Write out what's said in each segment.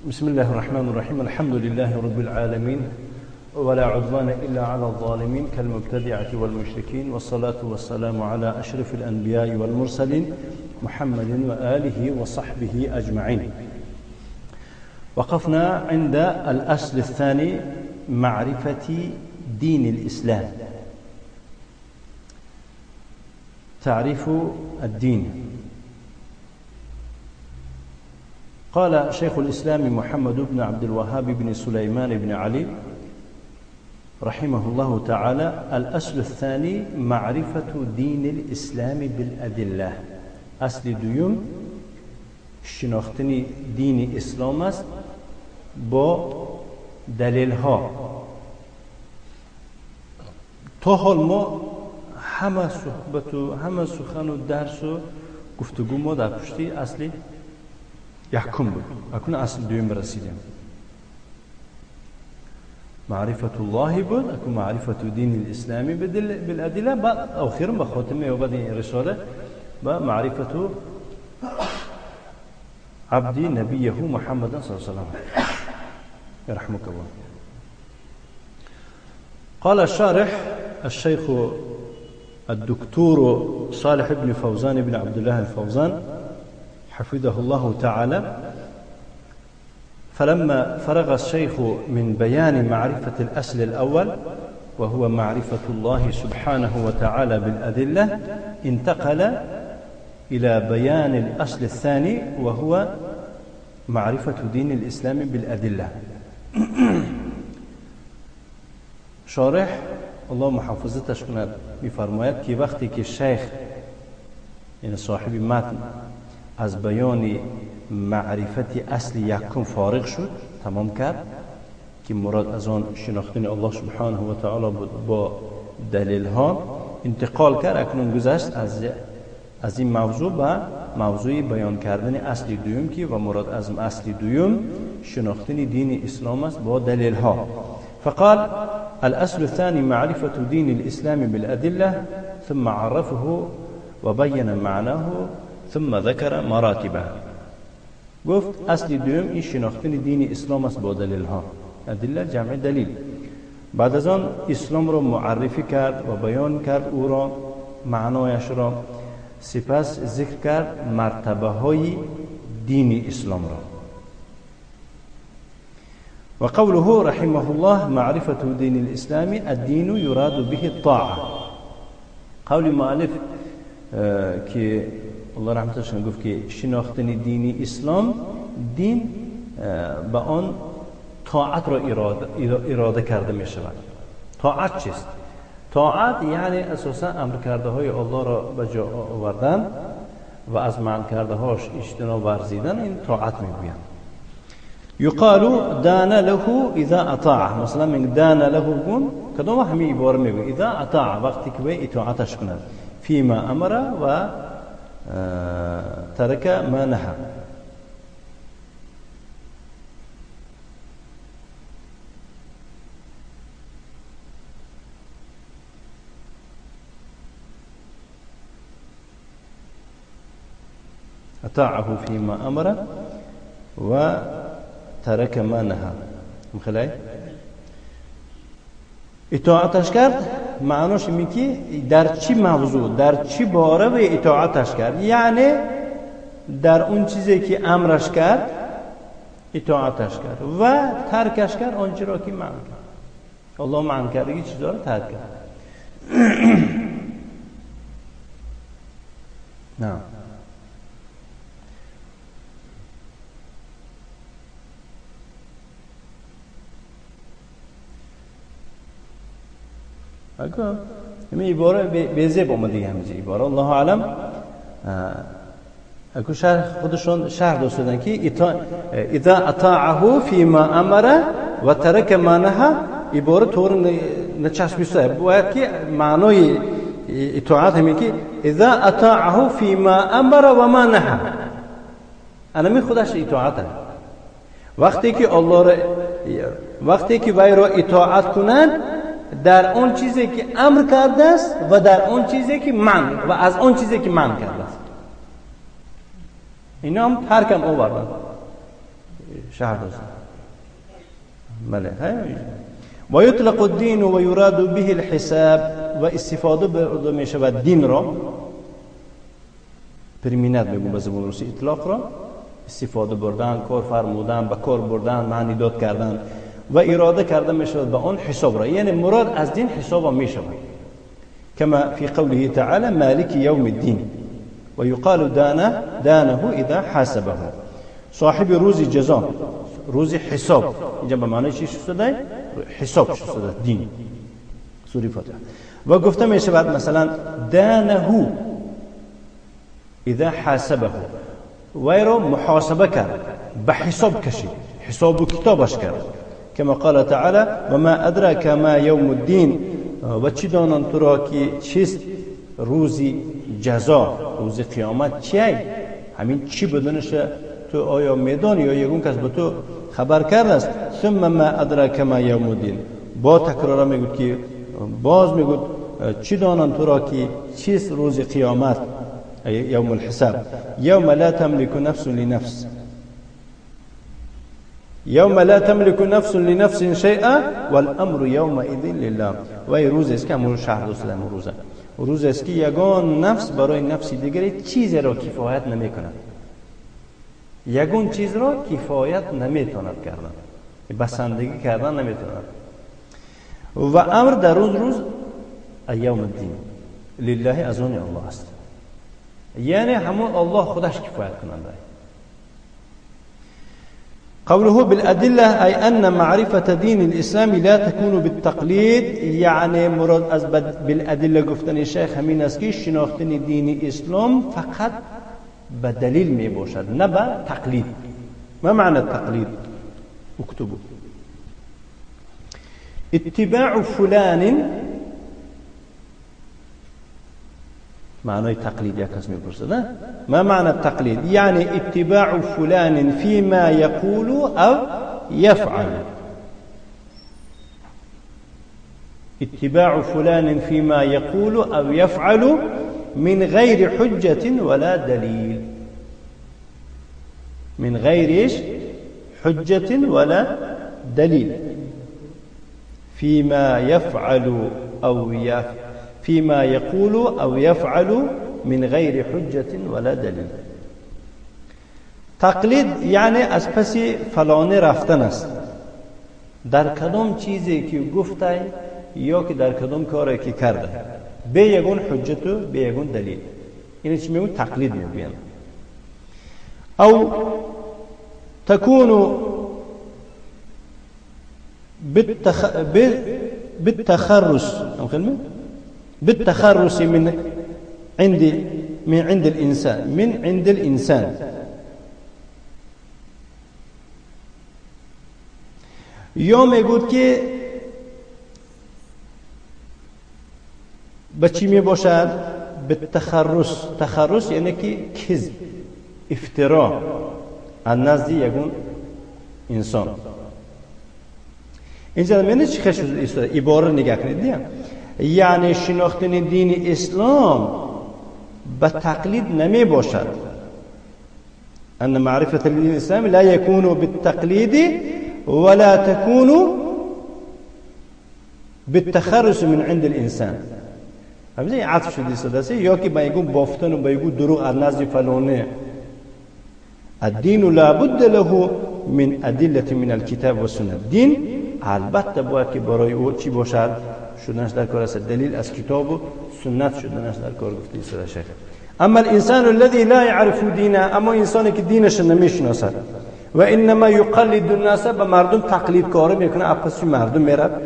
بسم الله الرحمن الرحيم. الحمد لله رب العالمين، ولا عدوان إلا على الظالمين كالمبتدعة والمشركين، والصلاة والسلام على أشرف الأنبياء والمرسلين محمد وآله وصحبه أجمعين. وقفنا عند الأصل الثاني، معرفة دين الإسلام، تعريف الدين. قال شيخ الإسلام محمد بن عبد الوهاب بن سليمان بن علي رحمه الله تعالى: الأصل الثاني معرفة دين الإسلام بالأدلة. اصل دوم شناختن دین اسلام است با دلیل ها. تا حال ما همه صحبت و همه سخن و درس و گفتگو ما در پشتی اصل یکم بود، اکنون اصل دوم رسیدیم. معرفة الله بود، اکنون معرفة دین الاسلامی بالادله، بعد اخیرا به خاتمه و بعد این رساله و معرفة عبد نبيه محمد صلى الله عليه وسلم يرحمك الله. قال الشارح الشيخ الدكتور صالح بن فوزان بن عبد الله الفوزان حفظه الله تعالى: فلما فرغ الشيخ من بيان معرفة الأصل الأول وهو معرفة الله سبحانه وتعالى بالأدلة، انتقل إلى بيان الأصل الثاني وهو معرفة دين الإسلام بالأدلة. شارح الله محافظتش کند می‌فرماید که وقتی که شیخ یعنی صاحب متن از بیان معرفت اصل یکم فارغ شد، تمام کرد که مراد از آن شناختن الله سبحانه و تعالی بود با دلیل ها، انتقال کرد، اکنون گذشت از این موضوع به موضوع بیان کردن اصل دوم که و مراد از اصل دوم شناختن دین اسلام است با دلیل ها. فقال: الأصل الثاني معرفة دين الإسلام بالأدلة، ثم عرفه وبين معناه ثم ذكر مراتبه. گفت اصل دوم این شناختن دین اسلام است با دلیل ها، ادله جمع دلیل. بعد از آن اسلام را معرفی کرد و بیان کرد او را، معنایش را، سپس ذکر کرد مرتبه های دین اسلام را. وقوله رحمه الله: معرفة دين الإسلام، الدين يراد به الطاعة. قول مؤلف که الله رحمتش گفت که شناختن دین اسلام، دین به آن طاعت را اراده کرده می شود. طاعت چیست؟ طاعت یعنی اساسا امر کرده های الله را به جا آوردن و از منع کرده هاش اجتناب ورزیدن، این طاعت میگویند. یقال دان له اذا اطاع. مثلا من دان له گون کدام همین عباره میگه اذا اطاع، وقتی که به اطاعتش کند، فيما امر و ترك ما نهى. أطاعه فيما أمر وترك ما نهى. مخلای اطاعتش کرد، معناش اینه که در چی موضوع، در چی باره به اطاعتش کرد، یعنی در اون چیزی که امرش کرد اطاعتش کرد و ترکش کرد آنچه را که منع کرد. الله منع کرده چیزا رو ترک کرد. نه اگه همین عباره به زیب آمده، همینجا عباره الله اعلم. اگه شرح خودشون شرح دادن که اذا اطاعه فيما امر و ترک ما نهى، عباره طور نچسبیسته، باید که معنای اطاعت همین که اذا اطاعه فيما امر و ما نهى، انا خودش اطاعت. وقتی که الله را، وقتی که وی را اطاعت کنند در آن چیزی که امر کرده است و در آن چیزی که منع و از آن چیزی که منع کرده است، اینا هم ترکم آوردن. شهر دوست بله. و یطلق الدین و یراد به الحساب و استفاده برده می شود دین را پرمینت میگم به زبان روسی اطلاق را استفاده بردن، کار فرمودن، به کار بردن، معنی داد کردن و اراده کرده می شود به آن حساب را، یعنی مراد از دین حساب می شود. كما في قوله تعالى مالك يوم الدين ويقال دانه دانه اذا حاسبه. صاحب روز جزا، روز حساب، اینجا به معنی چی شده؟ حساب شده دین. سوره فاتحه. و گفته می شود مثلا دانه اذا حاسبه، وی را محاسبه کرد، به حساب کشید، حساب و کتابش کرد. كما قال تعالى وما ادراك ما يوم الدين. و چی دانند تو را که چیست روزی جزا، روز قیامت چیه؟ همین چی بدونش تو آیا میدانی یا یگون کس به تو خبر کرده است؟ ثم ما ادراک ما یوم الدین. با تکرار میگوید که باز میگوید چی دانند تو را که چیست روز قیامت، یوم الحساب. یوم لا تملك نفس لنفس، یوم لا تملك نفس لنفس شیئا والامر یومئذ لله. و این روز است که همون شهر دوست دارم، روزه روز است که یگان نفس برای نفس دیگری چیزی را کفایت نمیکند، یگان چیز را کفایت نمیتواند کردن، بسندگی کردن نمیتواند. و امر در اون روز ایام الدین لله از آن الله است، یعنی همون الله خودش کفایت کننده. قوله بالأدلة أي أن معرفة دين الإسلام لا تكون بالتقليد، يعني مراد از بالأدلة گفتن شیخ همین است که شناختن دین اسلام فقط به دلیل می باشد نه به تقلید. ما معنى التقليد؟ اكتبوا اتباع فلان. معنى التقليد يا كاس میپرسد ما معنى التقليد؟ يعني اتباع فلان فيما يقول أو يفعل. اتباع فلان فيما يقول أو يفعل من غير حجة ولا دليل. من غير إيش؟ حجة ولا دليل. فيما يفعل أو يفعل، فيما يقول أو يفعل من غير حجة ولا دلیل. تقلید یعنی از پس فلانه رفتن است، در کدام چیزی که گفته یا که در کدام کاری که کرده، به یگون حجت و به یگون دلیل. اینو چی میگن؟ تقلید میگن. او تكون بالتخرص، بالتخرص من عند الإنسان، من عند الإنسان. یا میگوید که به چی میباشد؟ به تخرص. تخرص یعنی که کذب، افترا از نزد یگون انسان. اینجا می‌بینید چی خش عباره نگاه کنید دیگه. یعنی شناختن دین اسلام به تقلید نمی باشد. ان معرفة الدين الاسلام لا يكون بالتقليد ولا تكون بالتخرص من عند الانسان. همزه عطف شده است یا که با یگون بافتن و با یگون دروغ از نزد فلانه. الدین لابد له من ادله من الكتاب والسنه. دین البته باید که برای او چی باشد؟ شدنش در کار است، دلیل از کتاب و سنت شدنش در کار گفته است شیخ. اما الانسان الذي لا يعرف دینه، اما انسانی که دینش نمیشناسد و انما یقلد الناس، به مردم تقلید کاری میکنه، پس مردم میرد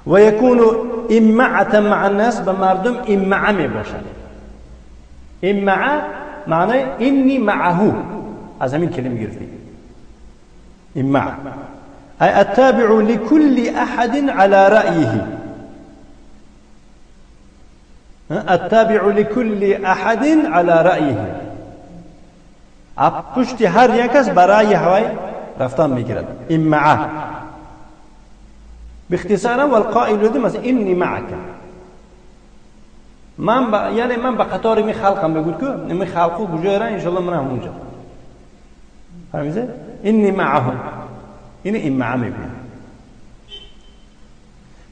و یکون امعه مع الناس، به مردم امعه میباشد. امعه معنی انی معه، از همین کلمه گرفتی امعه، أي التابع لكل أحد على رأيه. التابع لكل أحد على رأيه. پشت هر یک کس برای هوای رفتن میگیرد. امعه باختصار والقائل ذی مثلا انی معك، من یعنی من به قطار می خلقم بگود که می خلقو کجا را ان شاء الله من هم اونجا. فهمیده؟ انی معهم، این امعه میگوید.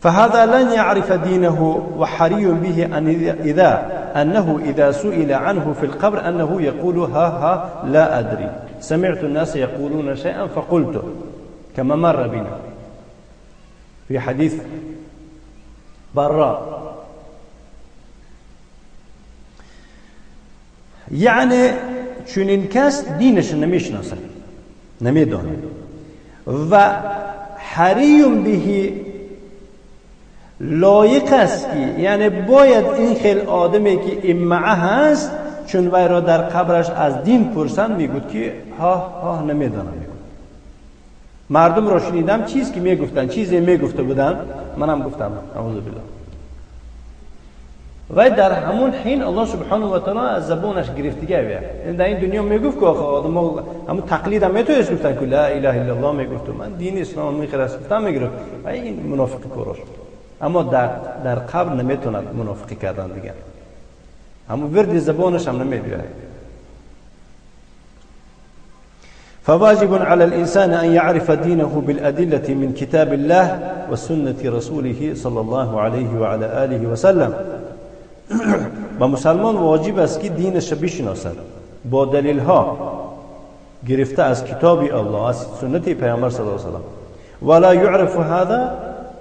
فهذا لن يعرف دينه وحري به أن إذا أنه إذا سئل عنه في القبر أنه يقول ها ها لا أدري سمعت الناس يقولون شيئا فقلته، كما مر بنا في حديث براء. یعنی چنین کس دینش نمیشناسد، نمیداند و حری به لایق است که، یعنی باید این خیل آدمی که امعه هست چون وی را در قبرش از دین پرسند میگود که ها ها نمیدانم. میگود مردم را شنیدم چیز که میگفتن، چیزی میگفته بودن، منم گفتم، اعوذ بالله. و در همون حین الله سبحانه و تعالی از زبانش گرفتگی بیه. در این دنیا میگفت که آخه آدم همون تقلید هم میتونست گفتن که لا اله الا الله میگفت و من دین اسلام میخرست گفتم میگرفت و این منافق کاراش. اما در قبر نمیتوند منافقی کردن دیگه، همون ورد زبانش هم نمیبیاد. فواجب على الإنسان أن يعرف دينه بالأدلة من كتاب الله وسنة رسوله صلى الله عليه وعلى آله وسلم. و مسلمان واجب است که دینش بشناسد با دلیل ها گرفته از کتاب الله، از سنت پیامبر صلی الله علیه و سلم. ولا يعرف هذا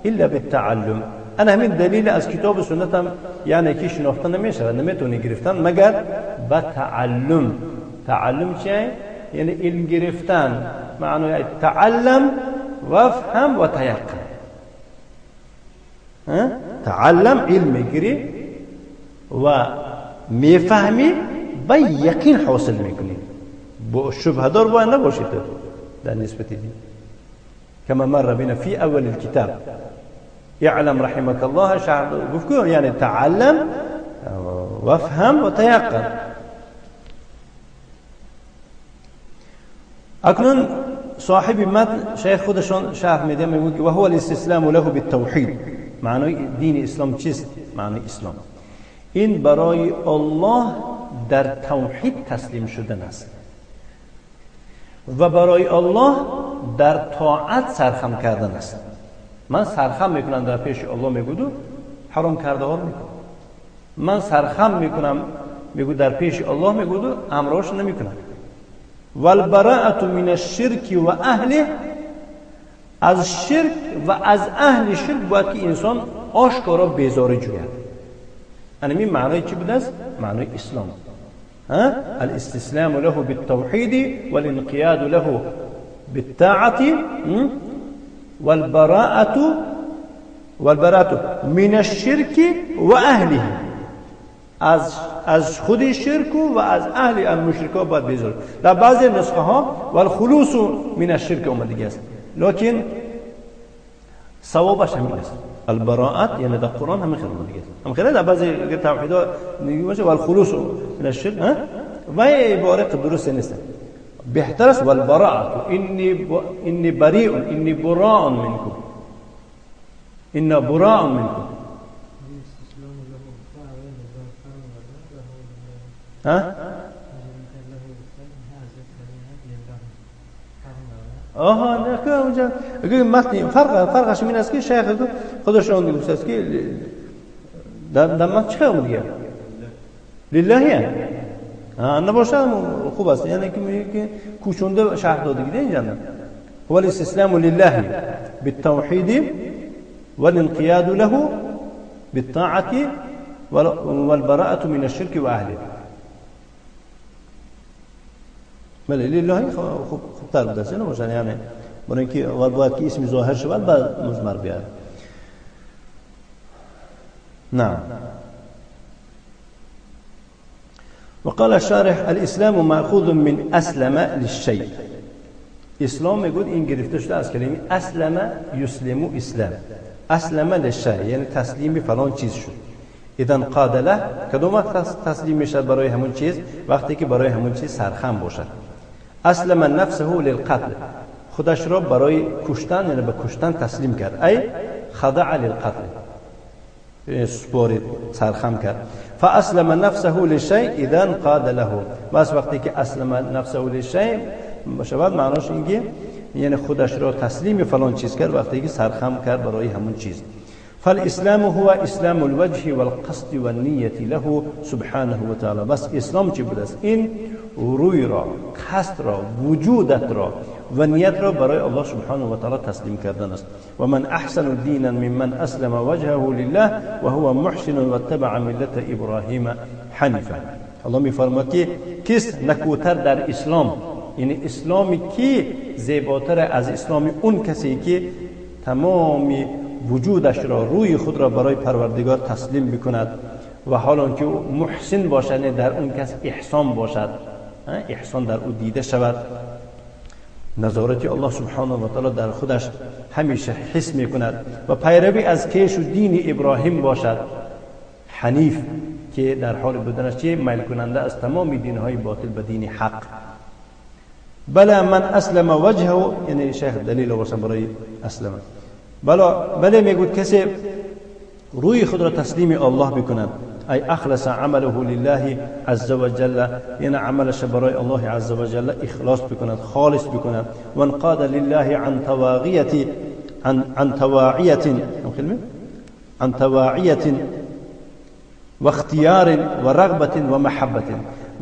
الا بالتعلم. انا همین دلیل از کتاب و سنت هم یعنی که شناخته نمیشه، نمیتونی گرفتن مگر با تعلم. تعلم چیه؟ یعنی علم گرفتن. معنی تعلم وافهم و تیقن. تعلم علم میگیری و میفهمی و یقین حاصل میکنی، با شبهه دار باید نباشی تو در نسبت دین. كما مر بنا في اول الكتاب اعلم رحمك الله شعر گفت یعنی تعلم وافهم و تیقن. اکنون صاحب متن شیخ خودشان شرح میده، میگه و هو الاستسلام له بالتوحید. معنای دین اسلام چیست؟ معنای اسلام این برای الله در توحید تسلیم شدن است و برای الله در طاعت سرخم کردن است. من سرخم میکنم در پیش الله، میگو حرام کرده ها میکنم. من سرخم میکنم میگو در پیش الله، میگو امرش نمیکنم. والبراءة من الشرک و اهله، از شرک و از اهل شرک باید که انسان آشکارا بیزاری جوید. این معنای چی بوده است؟ معنای اسلام. الاستسلام له بالتوحید والانقیاد له بالطاعة والبراءة من الشرک و اهله، از خود شرک و از اهل المشرکا باید بیزار. در بعضی نسخه ها والخلوص من الشرک اومده است، لکن صوابش همین است. البراءت یعنی در قرآن همین خیلی اومده است، هم خیلی در بعضی توحیدها میگه باشه والخلوص من الشرک، و عبارت درست نیست. بهتر است والبراءت، انی بریء، انی براء منکم، انا براء منکم. ها؟ آها نه که اونجا متن فرقش این است که شیخ خودشون گفته است که در متن چه اومده دیگه لله نباشه خوب است، یعنی که میگه که کوچونده شرح داده دیگه اینجا هو الاستسلام لله بالتوحید والانقياد له بالطاعة والبراءة من الشرك وأهله. بله لله خوب خوبتر بوده است، نباشن یعنی برای اینکه اول باید که اسم ظاهر شود بعد مضمر بیاد. نعم. وقال الشارح الاسلام مأخوذ من اسلم للشيء. اسلام میگوید این گرفته شده از کلمه اسلم یسلم اسلام، اسلم للشيء یعنی تسلیم فلان چیز شد. اذا قاد له کدوم وقت تسلیم میشد برای همون چیز؟ وقتی که برای همون چیز سرخم باشد. اسلم نفسه للقتل، خودش را برای کشتن یعنی به کشتن تسلیم کرد، ای خضع للقتل سپارید سرخم کرد. فاسلم نفسه للشیء اذا قاد له، بس وقتی که اسلم نفسه للشیء شود معناش این که یعنی خودش را تسلیم فلان چیز کرد وقتی که سرخم کرد برای همون چیز. فالاسلام هو اسلام الوجه والقصد والنیة له سبحانه وتعالى. بس اسلام چی بوده است؟ این روی را، قصد را، وجودت را و نیت را برای الله سبحانه و تعالی تسلیم کردن است. و من احسن دینا ممن اسلم وجهه لله وهو محسن واتبع ملت ابراهیم حنیفا. الله میفرماید که کس نکوتر در اسلام، یعنی اسلامی کی زیباتر از اسلام اون کسی که تمام وجودش را، روی خود را برای پروردگار تسلیم بکند و حال که او محسن باشد، در اون کس احسان باشد، احسان در او دیده شود، نظارت الله سبحانه و تعالی در خودش همیشه حس میکند و پیروی از کیش و دین ابراهیم باشد، حنیف که در حال بودنش چه میل کننده از تمام دینهای باطل به دین حق. بله من اسلم وجهه، یعنی شیخ دلیل آوردن برای اسلم. بله میگوید کسی روی خود را تسلیم الله بکند، ای اخلص عمله لله عز وجل، یعنی عملش برای الله عز وجل اخلاص بکند، خالص بکند، و انقاد لله عن تواغیت عن تواعیت عن تواعیت و اختیار و رغبت و محبت،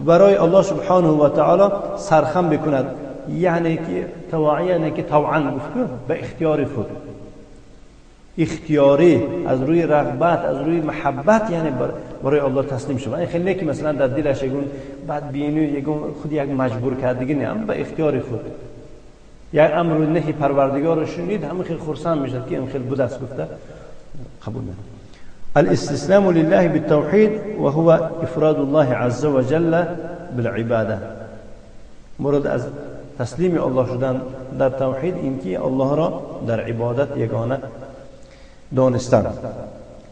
برای الله سبحانه و تعالی سرخم بکند، یعنی که تواعیه یعنی که طوعا گفت به اختیار خود، اختیاری از روی رغبت، از روی محبت، یعنی برای الله تسلیم شود. این خیلی که مثلا در دلش یگون بدبینی، یگون خود یک مجبور کردگی نه، اما به اختیار خود یک امر و نهی پروردگار رو شنید همه خیلی خرسند میشد که این خیلی بود است گفته قبول میکنه. الاستسلام لله بالتوحید وهو افراد الله عز وجل بالعباده. مراد از تسلیم الله شدن در توحید اینکه الله را در عبادت یگانه دانستن.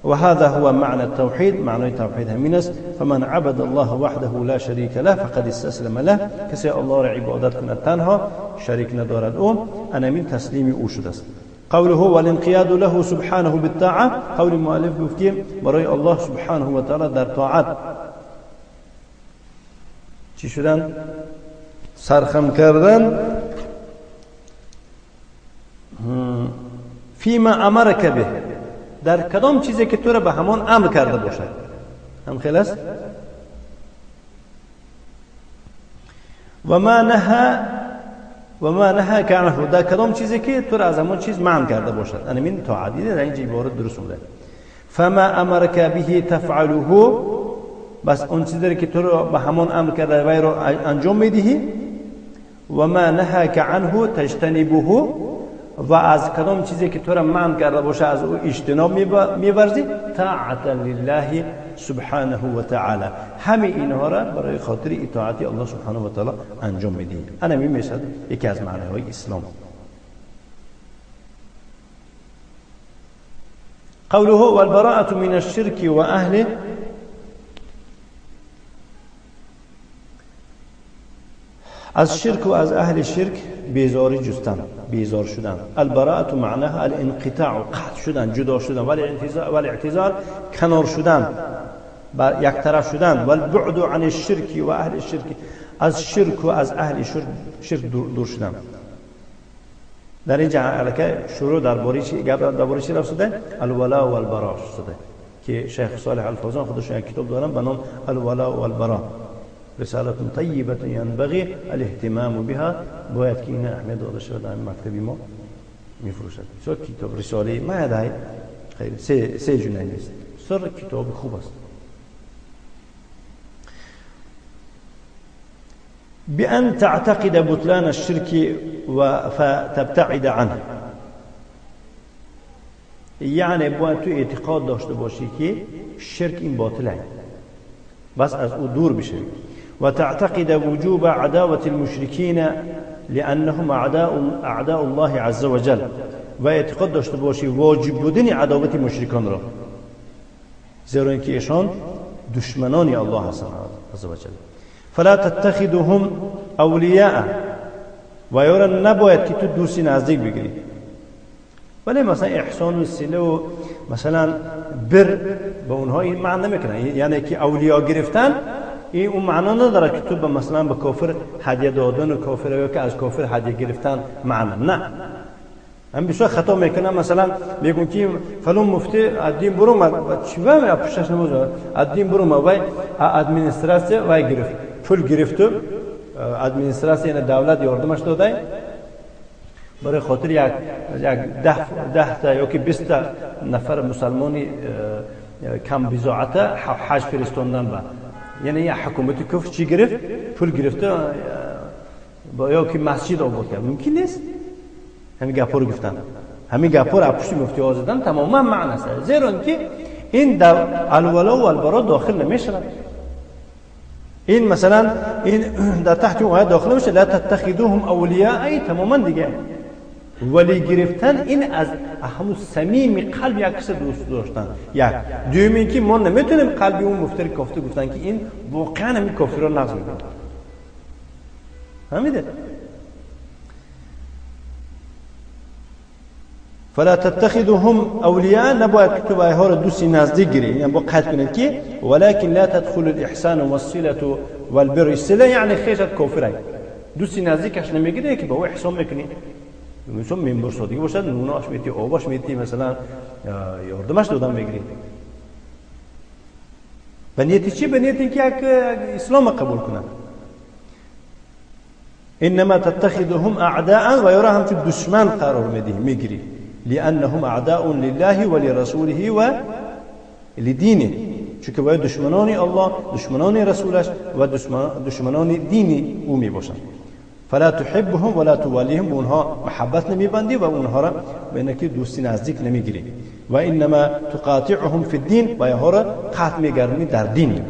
وهذا هو معنى التوحيد، معنى التوحيد همین است. فمن عبد الله وحده لا شريك له فقد استسلم له، کسی الله را عبادت کند تنها شریک ندارد او، انا من تسلیم او شده است. قوله والانقياد له سبحانه بالطاعه، قول مؤلف گفت که برای الله سبحانه و تعالی در طاعت چی شدن؟ سرخم کردن. فيما امرك به، در کدام چیزی که تو را به همان امر کرده باشد، هم خیلی است. و ما نهى عنه، در کدام چیزی که تو را از همان چیز منع کرده باشد. انا من طاعت دیده در اینجا عبارت درست بوده. فما امرك به تفعله، بس اون چیزی که تو را به همان امر کرده وی را انجام میدهی. و ما نهاك عنه تجتنبه، و از کدام چیزی که تو را منع کرده باشه از او اجتناب می‌ورزی. طاعتا لله سبحانه و تعالی، همه اینها را برای خاطر اطاعت الله سبحانه و تعالی انجام میدهی. انا میشه یکی از معنی‌های اسلام. قوله والبراءة من الشرك وأهله، از شرک و از اهل شرک بیزاری جستن، بیزار شدن. البراءة معناها الانقطاع، قطع شدن، جدا شدن، والاعتزال کنار شدن، بر یک طرف شدن، والبعد عن الشرك و اهل الشرك، از شرک و از اهل شرک دور شدن. در اینجا علاقه شروع درباره چی گپ درباره چی رفت شده؟ الولا والبراء شده که شیخ صالح الفوزان خودش یک کتاب دارن به نام الولا والبراء، رسالة طیبة ينبغي الاهتمام بها، باید که این اهمیت داده شود. در مکتبی ما میفروشد بسیار کتاب رساله ما هدای خیلی سه جونه نیست، سر کتاب خوب است. بأن تعتقد بطلان الشرك فتبتعد عنه، یعنی باید تو اعتقاد داشته باشی که شرک این باطله، بس از او دور بشوی. وتعتقد وجوب عداوة المشركين لأنهم أعداء الله عز وجل، و اعتقاد داشته باشی واجب بودن عداوت مشرکان را، زیرا اینکه ایشان دشمنان الله هستند عز وجل. فلا تتخذهم اولیاء، و یارا نباید که تو دوستی نزدیک بگیری، ولی مثلا احسان و صله و مثلا بر به اونها این معنی نمیکنه، یعنی که اولیا گرفتن این اون معنا نداره که تو به مثلا به کافر هدیه دادن و کافر یا که از کافر هدیه گرفتن معنا نه. هم بسیار خطا میکنن، مثلا میگن که فلان مفتی از دین برو و چی و پشتش نماز از دین برو و ادمینستراسیا و گرفت پول گرفت و ادمینستراسیا یعنی دولت یاردمش داده برای خاطر یک 10 تا یا که 20 تا نفر مسلمانی کم بضاعت حج فرستاندن با یعنی یک حکومت کفر چی گرفت پول گرفته یا که مسجد آباد کرد. ممکن نیست. همین گپا رو گفتن، همین گپا رو از پشت مفتی ها زدن تماما معنی است، زیرا که این در الولا و البرا داخل نمیشود. این مثلا این در تحت اون آیه داخل نمیشه، لا تتخذوهم اولیاء، ای تماما دیگه ولی گرفتن این از همون صمیم قلب یک کس دوست داشتن. یک دوم اینکه ما نمیتونیم قلبی اون مفتر کافته گفتن که این واقعا همین کافر رو نقض میکنه. فهمیده؟ فلا تتخذهم اولیاء، نباید که تو با ها رو دوستی نزدیک گیری، یعنی با قید کنید که ولكن لا تدخل الاحسان والصله والبر. الصله یعنی خیشت کافره، دوستی نزدیکش نمیگیری که با او احسان میکنی، مثلا منبر سادگی باشد نوناش میتی آباش میتی مثلا یاردمش دادن میگیری. به نیت چی؟ به نیت اینکه یک اسلام قبول کنند. انما تتخذهم اعداء، و یارا همچون دشمن قرار میدی میگیری، لأنهم أعداء لله ولرسوله ولدينه، چون که باید دشمنان الله، دشمنان رسولش و دشمنان دینی او می باشند. فلا تحبهم ولا توالیهم، اونها محبت نمیبندی و اونها را به اینکه دوستی نزدیک نمیگیری. و انما تقاطعهم فی الدین، و اینها را قطع میگردی در دین.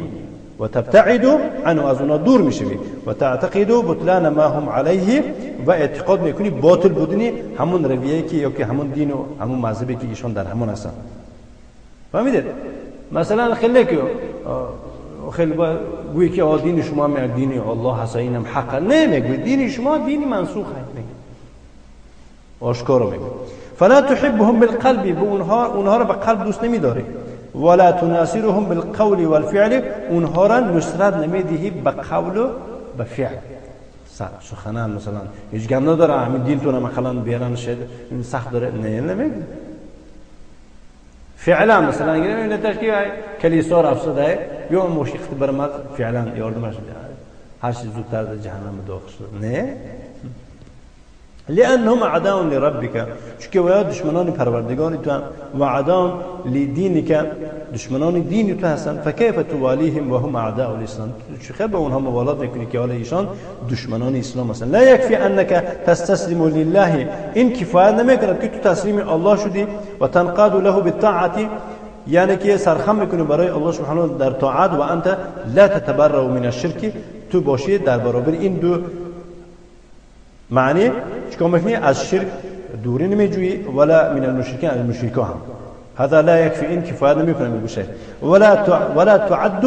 و تبتعد عنه، از اونها دور میشوی. و تعتقد بطلان ما هم علیه، و اعتقاد میکنی باطل بودنی همون رویه که یا که همون دین و همون مذهبی که ایشان در همون هستن. فهمیدید؟ مثلا خیلی که خیلی گویی که دین شما هم دین الله هست اینم حق، نه میگوی دین شما دین منسوخ هست، میگه آشکارا میگه. فلا تحبهم بالقلب، به اونها را به قلب دوست نمیداری. ولا تناصرهم بالقول والفعل، اونها را نصرت نمیدهی به قول و به فعل. سخنان مثلا هیچ گم نداره همین دینتون مثلا بیرن شد این سخت داره، نه نمیگه. فعلا مثلا این تشکیل کلیسا رفته یا موشیخت برمد فعلا یاردمش هر چیز زودتر در جهنم داخل شد، نه. لأنهم أعداء لربك، چون که دشمنان پروردگار تو هم، و أعداء لدینک، دشمنان دین تو هستند. فکیف توالیهم و هم أعداء الإسلام، چه به اونها موالات میکنی که حالا ایشان دشمنان اسلام هستند. لا یکفی انک تستسلم لله، این کفایت نمیکند که تو تسلیم الله شدی و تنقاد له بالطاعة، یعنی که سرخم میکنی برای الله سبحانه در طاعت، و انت لا تتبرأ من الشرک، تو باشی در برابر این دو معنی چیکار میکنی؟ از شرک دوری نمیجویی، ولا من المشرکین، از مشرکا هم. هذا لا یکفی، این کفایت نمیکنه میگوشه. ولا تعد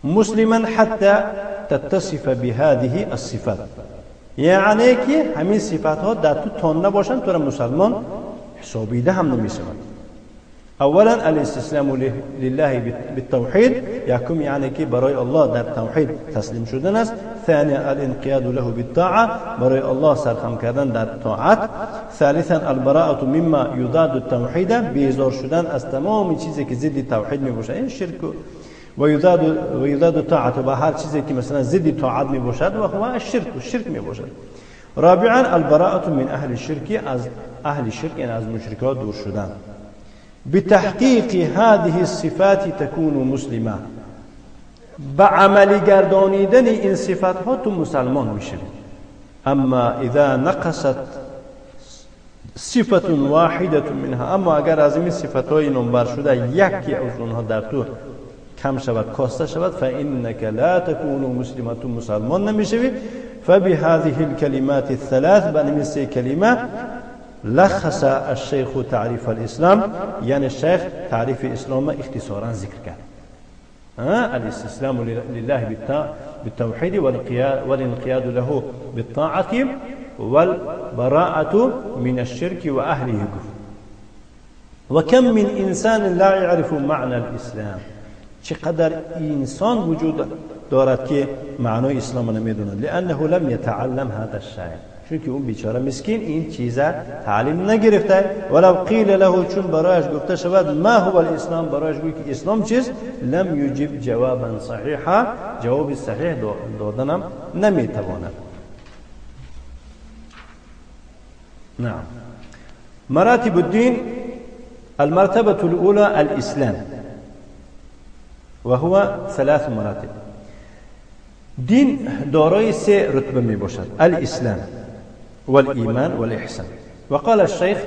مسلما حتى تتصف بهذه الصفات، یعنی که همین صفات ها در تو تان نباشن تو را مسلمان حسابیده هم نمیشود. اولا الاستسلام لله بالتوحید، یکم یعنی که برای الله در توحید تسلیم شدن است. ثانیا الانقیاد له بالطاعه، برای الله سرخم کردن در طاعت. ثالثا البراءة مما یضاد التوحید، بیزار شدن از تمام چیزی که ضد توحید می باشد، این شرک و یضاد طاعت، و هر چیزی که مثلا ضد طاعت می باشد و هو الشرک، شرک می باشد. رابعا البراءة من اهل الشرک، از اهل شرک یعنی از مشرکان دور شدن. بتحقیق هذه الصفات تكون مسلما، به عملی گردانیدن این صفات ها تو مسلمان میشوی. اما اذا نقصت صفة واحدة منها، اما اگر از این صفت های نمبر شده یکی از اونها در تو کم شود، کاسته شود، فإنك لا تكون مسلما، تو مسلمان نمیشوی. فبهذه الكلمات الثلاث، به سه کلمه لخص الشيخ تعريف الإسلام، يعني الشيخ تعريف الإسلام اختصارا ذكر كان الاستسلام لله بالتوحيد والانقياد له بالطاعة والبراءة من الشرك وأهله. وكم من إنسان لا يعرف معنى الإسلام، چقدر انسان وجود دارد که معنای اسلام نمیدوند. لانه لم يتعلم هذا الشيء، چون که اون بیچاره مسکین این چیزا تعلیم نگرفته. ولو قیل له، چون برایش گفته شود ما هو الاسلام، برایش گوی که اسلام چیست، لم یجب جوابا صحیحا، جواب صحیح دادنم نمیتواند. نعم. مراتب الدين: المرتبة الأولى الإسلام، وهو ثلاث مراتب. دین دارای سه رتبه می باشد: الاسلام والإيمان والإحسان. وقال الشيخ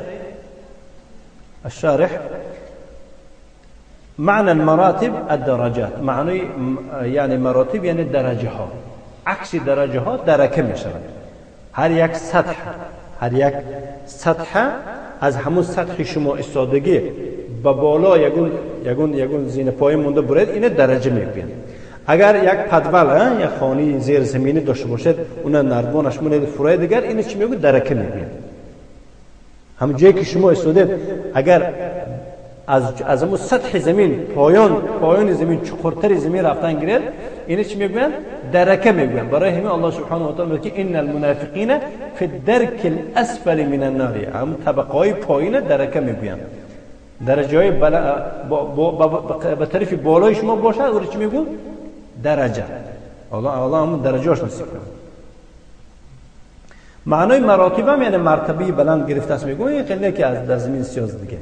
الشارح: معنى المراتب الدرجات، معنى يعني مراتب يعني درجه ها، عکس درجه ها درکه می شود. هر یک سطح، هر یک سطح از همون سطح شما استادگی به بالا یگون یگون یگون زینه پای مونده برید، اینه درجه میگویند. اگر یک پدول، یک خانه زیر زمینی داشته باشد، اون نردبانش مونه فرای دیگر، اینه چی میگه؟ درکه میگویند. هم جایی که شما استادید، اگر از همون سطح زمین پایان زمین چقرتر زمین رفتن گیرد، اینه چی میگویند؟ درکه میگویند. برای همین الله سبحانه و تعالی میگه که ان المنافقین فی الدرک الاسفل من النار، هم طبقه های پایین درکه میگویند. درجه های به طرف بالای شما باشد، او چی میگویند؟ درجه. الله همون درجه هاش نصیب کنه. معنای مراتب هم یعنی مرتبه بلند گرفته است میگویند، این که از در زمین سیاز دیگه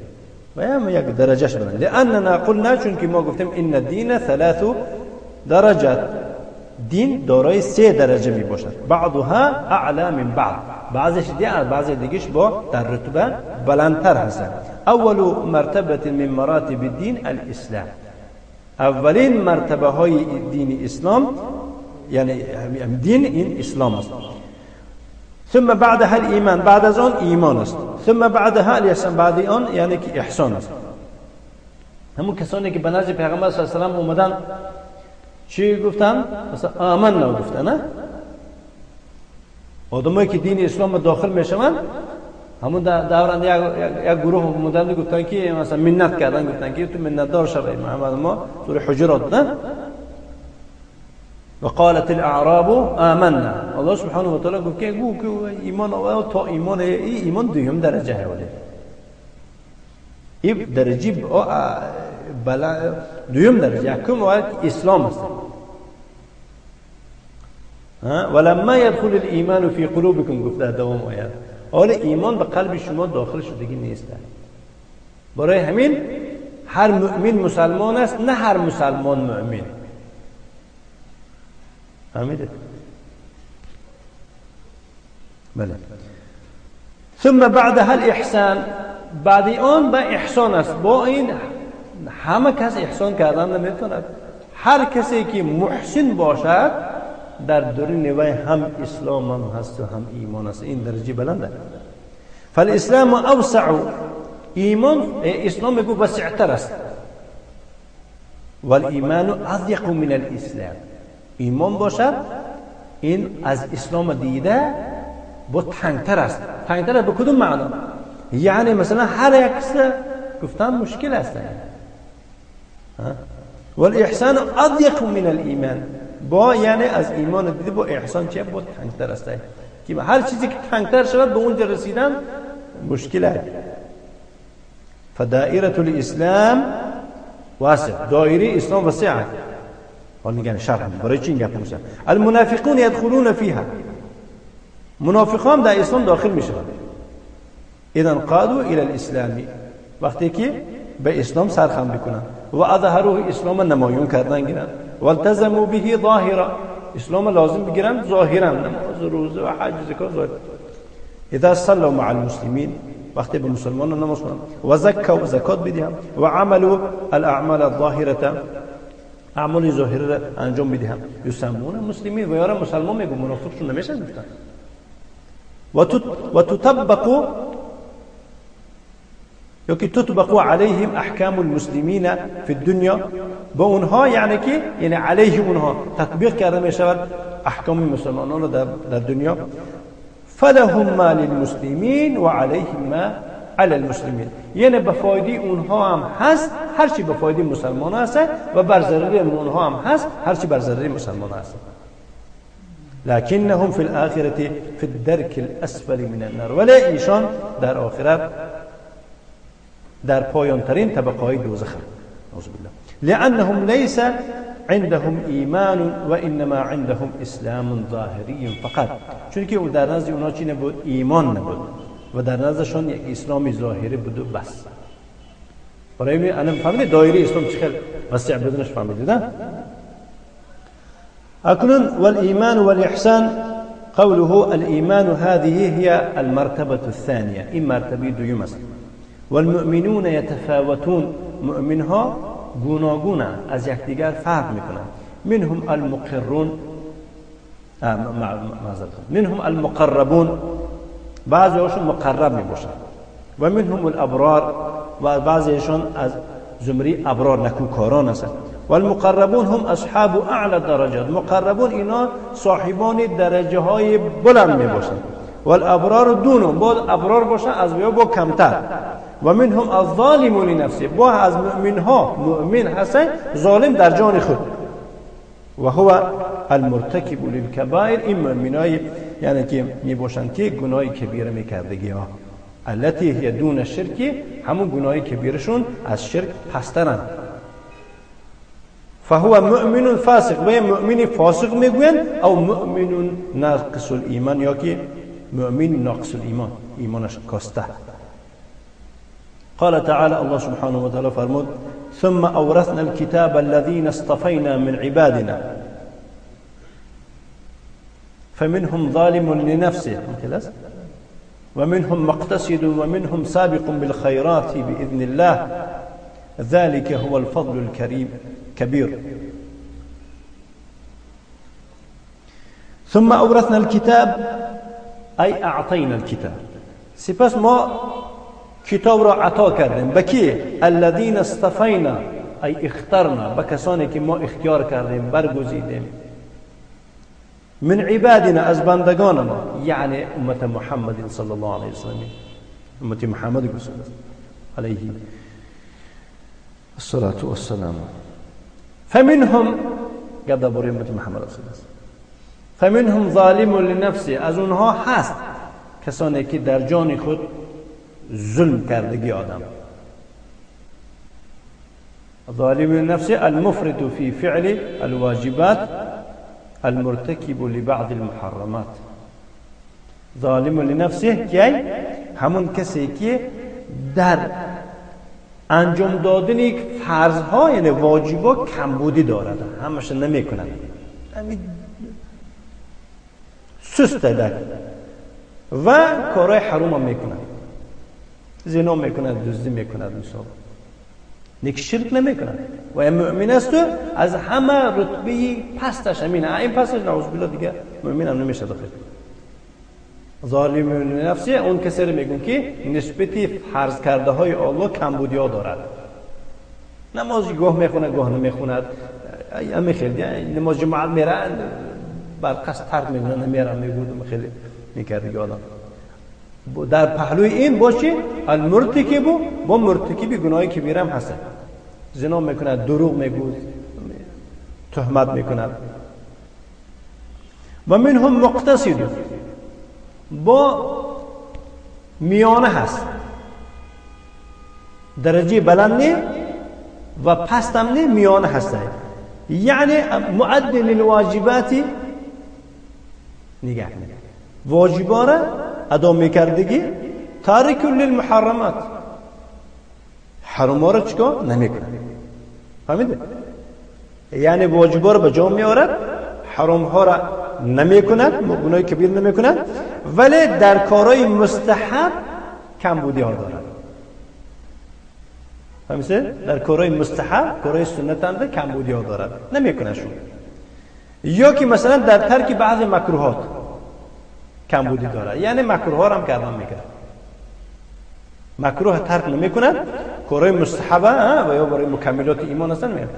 و هم یک درجهش بلند. لاننا قلنا، چون که ما گفتیم ان الدین ثلاث درجات، دین دارای سه درجه می باشد. بعضها اعلى من بعض، بعضش دیگه بعض دیگهش با در رتبه بلندتر هستند. اول مرتبه من مراتب الدین الاسلام، اولین مرتبه های دین اسلام یعنی دین این اسلام است. ثم بعدها الایمان، بعد از آن ایمان است. ثم بعدها الاحسان، بعد آن یعنی که احسان است. همون کسانی که به نزد پیغمبر صلی الله علیه و سلم اومدن چی گفتن؟ مثلا آمنا گفتن. نه، آدمایی که دین اسلام داخل میشوند همون دوران یک گروه اومدن گفتن که مثلا منت کردن، گفتن که تو منتدار شوی محمد ما، سوره حجرات نه. وقالت الاعراب آمنا، الله سبحانه و تعالی گفت که گو که ایمان تا ایمان، ایمان دوم درجه هست. این درجه دوم درجه یکم اسلام است. ولما يدخل الايمان في قلوبكم، گفت در دوام آیت، حال ایمان به قلب شما داخل شدگی نیست. برای همین هر مؤمن مسلمان است، نه هر مسلمان مؤمن. فهمیدید؟ بله. ثم بعدها الاحسان، بعد آن به احسان است. با این همه کس احسان کردن نمیتوند. هر کسی که محسن باشد در درون وی هم اسلام هم هست و هم ایمان است. این درجه بلنده. فالاسلام اوسع، ایمان اسلام میگو وسعتر است. والایمان اضیق من الاسلام، ایمان باشد این از اسلام دیده با تنگتر است. تنگتر به کدوم معنا؟ یعنی مثلا هر یک گفتن مشکل است. والاحسان اضیق من الایمان، با یعنی از ایمان دیده با احسان چه با تنگتر است. که هر چیزی که تنگتر شود به اونجا رسیدن مشکل است. فدائرة الاسلام واسع، دایره اسلام وسیعه. حالا میگن شرح برای چی این گپ میزنن؟ المنافقون يدخلون فيها، منافقان در اسلام داخل میشوند. اذا قادوا الى الاسلام، وقتی که به اسلام سرخم بکنن و اظهروه، اسلام نمایون کردن گیرن، و التزموا به ظاهرا، اسلام لازم بگیرن ظاهرا، نماز روزه و حج زکات ظاهر. اذا صلوا مع المسلمین، وقتی به مسلمان نماز خونن، و زکوا، زکات بدهم، و عملوا الاعمال الظاهره، اعمال ظاهره را انجام بدهم، یسمون مسلمین، و یارا مسلمان میگو، منافقشون نمیشن گفتن. و تطبق یا که تطبق علیهم احکام المسلمین فی الدنیا، با اونها یعنی که یعنی علیه اونها تطبیق کرده می شود احکام مسلمانان در دنیا. فلهم ما للمسلمین و علیهم ما علی المسلمین، یعنی به فایده اونها هم هست هرچی به فایده مسلمان هست و بر ضرر اونها هم هست هرچی بر ضرر مسلمان هست. لکنهم فی الاخرة فی الدرک الاسفل من النار، ولی ایشان در آخرت در پایان ترین طبقه های دوزخ. نعوذ بالله. لانهم لیس عندهم ایمان و انما عندهم اسلام ظاهری فقط، چون که در نزد اونها چی نبود؟ ایمان نبود و در نزدشان یک اسلام ظاهری بود و بس. برای انا فهمیده دایره اسلام چه خیلی وسیع بدنش فهمیده نه؟ اکنون والایمان والاحسان، قوله الایمان هذه هي المرتبة الثانية، این مرتبه دوم است. والمؤمنون يتفاوتون، مؤمنها گوناگونند، از یکدیگر فرق میکنند. منهم المقرون، منهم المقربون، بعضی هاشون مقرب میباشند، و منهم الابرار، و بعضیشون از زمری ابرار نکوکاران هستند. والمقربون هم اصحاب اعلى درجات، مقربون اینا صاحبان درجه های بلند میباشند. والابرار دونهم، باید ابرار باشند از ویا با کمتر. و منهم الظالم لنفسه، با از مؤمن ها مؤمن هستند ظالم در جان خود. و هو المرتکب للکبائر، این مؤمنای یعنی که میباشند که گناه کبیره میکردگی ها، التي هي دون الشرک، همون گناه کبیرشون از شرک پسترند. فهو مؤمن فاسق، و مؤمن فاسق میگویند، او مؤمن ناقص الایمان، یا که مؤمن ناقص الایمان، ایمانش کاسته. قال تعالى، الله سبحانه وتعالى فرمود: ثم أورثنا الكتاب الذين اصطفينا من عبادنا فمنهم ظالم لنفسه ومنهم مقتصد ومنهم سابق بالخيرات بإذن الله ذلك هو الفضل الكريم كبير. ثم أورثنا الكتاب أي أعطينا الكتاب، سپس ما کتاب را عطا کردیم به کی؟ الذین اصطفینا ای اخترنا، به کسانی که ما اختیار کردیم برگزیدیم، من عبادنا، از بندگان ما، یعنی امت محمد صلی الله علیه وسلم، امت محمد علیه الصلاة والسلام. فمنهم، قبل درباره امت محمد صلی الله علیه وسلم، فمنهم ظالم لنفسه، از اونها هست کسانی که در جان خود ظلم کردگی آدم. ظالم لنفسه المفرط فی فعل الواجبات المرتکب لبعض المحرمات. ظالم لنفسه که همون کسی که در انجام دادن یک فرضها یعنی واجبا کمبودی دارد، همش نمیکنند، همین سست ده و کارهای حروم هم میکنند، زنا میکند، دزدی میکند، مثال نیک شرک نمیکند و مؤمن است و از همه رتبه پستش همینه، این پستش نعوذ بالله دیگه مؤمن هم نمیشه داخل. ظالم نفسی اون کسی رو میگن که نسبتی فرض کرده های الله کمبودی ها دارد، نماز گاه میخوند گاه نمیخوند، همه خیلی نماز جماعت میره بر قصد ترک میکنه نمیره، میگود خیلی میکرد آدم. در پهلوی این باشه المرتکب، با مرتکب گناه کبیره هم هست، زنا میکند، دروغ میگود، تهمت میکند. و منهم مقتصد، با میانه هست، درجه بلند نه و پست هم نه، میانه هست، یعنی معدل للواجبات، نگاه نگاه واجبا را ادا میکردگی، تارک للمحرمات، حرام را چیکار نمیکنه، فهمیده؟ یعنی واجبا را به جا میآورد، حرام ها را نمیکند، گناه کبیر نمیکند، ولی در کارهای مستحب کمبودی ها دارد. فهمیده؟ در کارهای مستحب، کارهای سنت هم کمبودی ها دارد، نمیکنه شون. یا که مثلا در ترک بعض مکروهات کمبودی دارد، یعنی مکروه ها را هم کردن میکنه، مکروه ترک نمیکند، کارهای مستحبه و یا برای مکملات ایمان هستن میگن.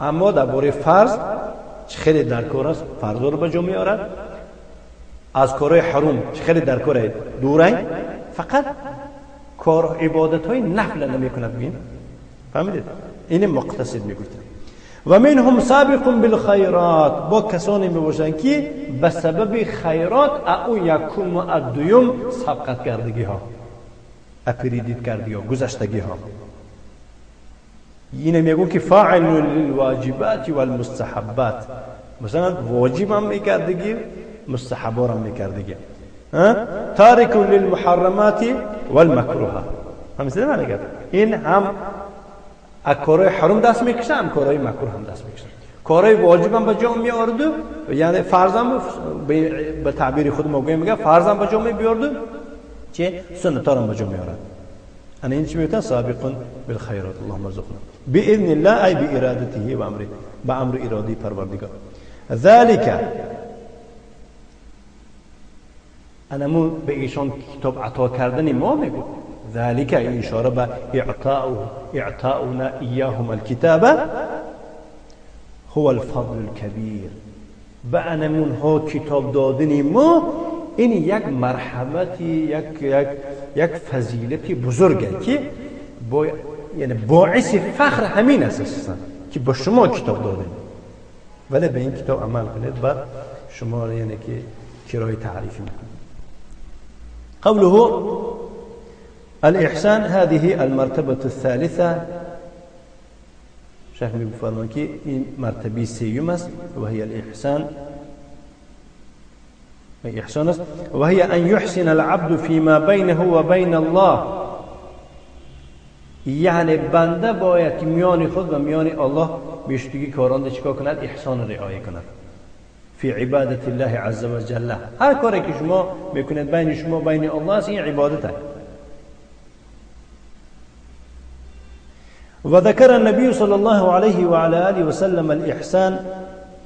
اما درباره فرض خیلی در کار است، فرض رو به جا میآورد، از کارهای حرام خیلی در کار دوره، فقط کار عبادت های نفل نمیکند. بگیم فهمیدید؟ این مقتصد میگفتن. و منهم سابق بالخیرات، با کسانی میباشند که به سبب خیرات او یکم و دویم سبقت کردگی ها، اپریدید کردگی ها، گذشتگی ها. اینه میگو که فاعل للواجبات والمستحبات، مثلا واجب هم میکردگی، مستحبات هم میکردگی، تارک للمحرمات والمکروهات. هم سیده معنی کرد این هم کارهای حرام دست میکشه، هم کارهای مکروه هم دست میکشه. کارهای واجب هم به جا میارد، یعنی فرض هم به تعبیر خود ما گویم میگه فرض هم به جا میارد، چه سنت هم به جا میارد. انا این چی میگن؟ سابق بالخیرات. اللهم ارزقنا باذن الله، ای بارادته و امره، به امر ارادی پروردگار. ذلك انمو به ایشان کتاب عطا کردن ما میگو ذلك اشاره به اعطاؤنا ایاهم الكتاب هو الفضل الكبير. به انمونها کتاب دادن ما این یک مرحمتی، یک یک یک فضیلتی بزرگه که با یعنی باعث فخر همین است که با شما کتاب دادیم، ولی به این کتاب عمل کنید بعد شما یعنی که کرای تعریفی میکنید. قوله الإحسان هذه المرتبة الثالثة، شیخ میفرمان که این مرتبه سیوم است، و هي الإحسان، إحسان است، وهي أن يحسن العبد فيما بينه وبين الله. یعنی بنده باید میان خود و میان الله بیشتگی کاران چیکار کند؟ احسان رعایت کند. فی عبادت الله عز وجل، هر کاری که شما میکنید بین شما بین الله است، این عبادت است. و ذکر النبي صلى الله عليه وعلى آله وسلم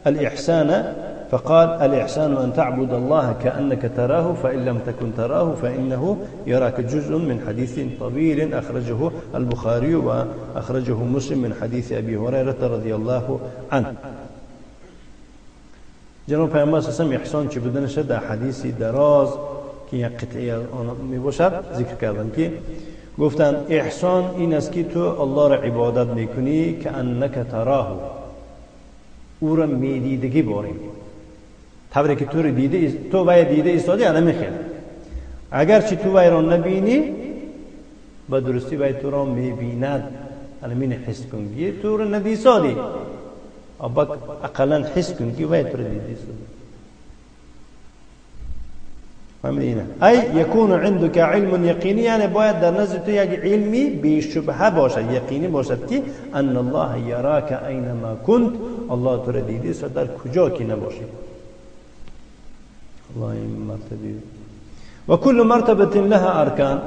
الإحسان فقال الإحسان أن تعبد الله كأنك تراه فإن لم تكن تراه فإنه يراك، جزء من حديث طويل أخرجه البخاري وأخرجه مسلم من حديث أبي هريرة رضي الله عنه. جناب پیامبر صلی الله علیه و احسان چی بودنش در حدیثی دراز که یک قطعه آن میباشد ذکر کردم که گفتن احسان این است که تو الله را عبادت میکنی که انک تراه، او را میدیدگی باریم، طوری که تو رو دیده، تو باید دیده ایستادی الان میخیر، اگرچه تو وای را نبینی با درستی باید تو را میبیند، الان حس کن که تو را ندیسادی، ابک اقلا حس کن که وای تو را دیده ایستادی. فهمیدی؟ ای یکون عندك علم یقینی، یعنی باید در نزد تو یک علمی بی‌شبهه باشد، یقینی باشد که ان الله یراک اینما کنت، الله تو را دیده است در کجا که نباشی. الله مرتبه و کل مرتبه لها ارکان.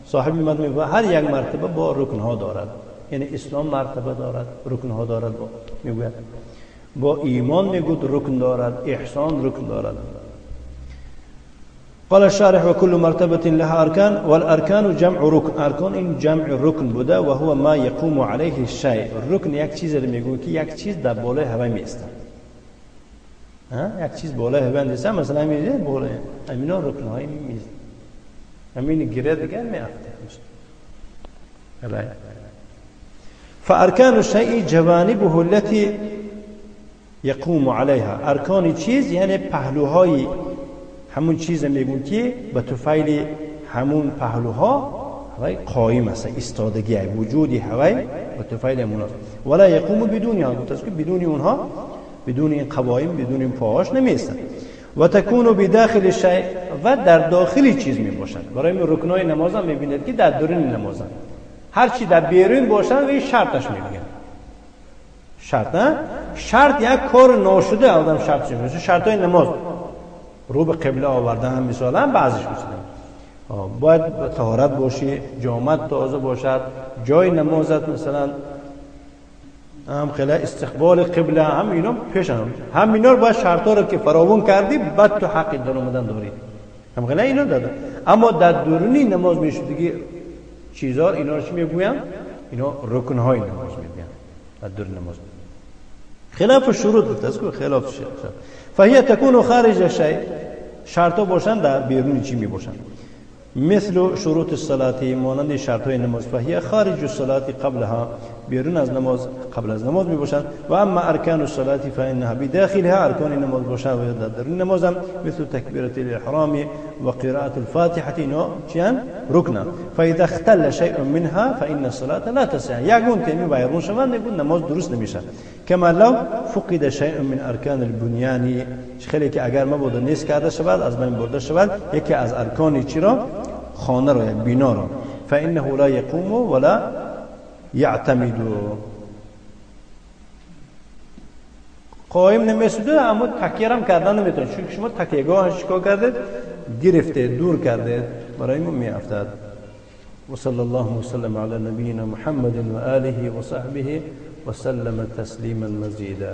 صاحب مرتبه هر یک مرتبه با رکن ها دارد، یعنی اسلام مرتبه دارد، رکن ها دارد، با میگوید با ایمان میگوید رکن دارد، احسان رکن دارد. قال الشارح وكل مرتبة لها أركان والأركان جمع ركن، أركان این جمع رکن بوده و هو ما يقوم عليه الشيء. رکن یک چیز رو میگو که یک چیز در بالای هوا میسته، یک چیز بالای هوا میسته، مثلا میگه بالای همینا رکن های میسته، همین گره دیگر میافته. فأركان الشيء جوانبه التي يقوم عليها. ارکان چیز یعنی پهلوهای همون چیز میگون که به طفیل همون پهلوها هوای قایم است، ایستادگی وجودی هوای به طفیل همون است. ولا یقوم بدون ها، گفت که بدون اونها، بدون این قوایم، بدون این پاهاش نمیستن. و تکون بداخل الشیء، و در داخل چیز میباشند. برای این رکنای نماز هم میبینید که در درون نماز هم هر چی در بیرون باشن و این شرطش میگن. شرط نه، شرط یک کار ناشده آدم شرطش میشه. شرطای نماز رو به قبله آوردن هم مثلا بعضیش مثلا باید طهارت باشی، جامت تازه باشد، جای نمازت مثلا هم خیلی استقبال قبله هم اینا پیشن، هم اینا رو باید شرطا رو که فراوان کردی بعد تو حق در اومدن داری، هم خیلی اینا داده. اما در درونی نماز میشه دیگه چیزا اینا رو چی میگوین؟ اینا رکن های نماز میگن در درون نماز. خلاف الشروط گفت که خلاف شرط فهي تكون خارج الشيء، شرطا باشن در بیرون چی می باشن. مثل شروط الصلاة مانند شرط های نماز، فهي خارج الصلاة قبلها، بیرون از نماز قبل از نماز می باشند. و اما ارکان الصلاة فانها بداخلها، ارکان نماز باشند و در درون نماز هم مثل تکبیرة الاحرام و قراءة الفاتحة، اینا چیان؟ رکنه. فاذا اختل شيء منها فان الصلاة لا تصح، یگون که می ویرون شوند نماز درست نمیشه. کما لو فقد شيء من ارکان البنیان، خیلی که اگر مبادا نیست کرده شود، از بین برده شود یکی از ارکان چی را؟ خانه را، یک بینا را، فانه لا يقوم ولا يعتمد، قایم نمیسوده اما تکیه هم کردن نمیتونه، چون شما تکیهگاهش چیکار کردید؟ گرفته، دور کردید، برای ما میافتد. و صلی الله وسلم علی نبینا محمد و آله و صحبه وسلم تسلیما مزیدا.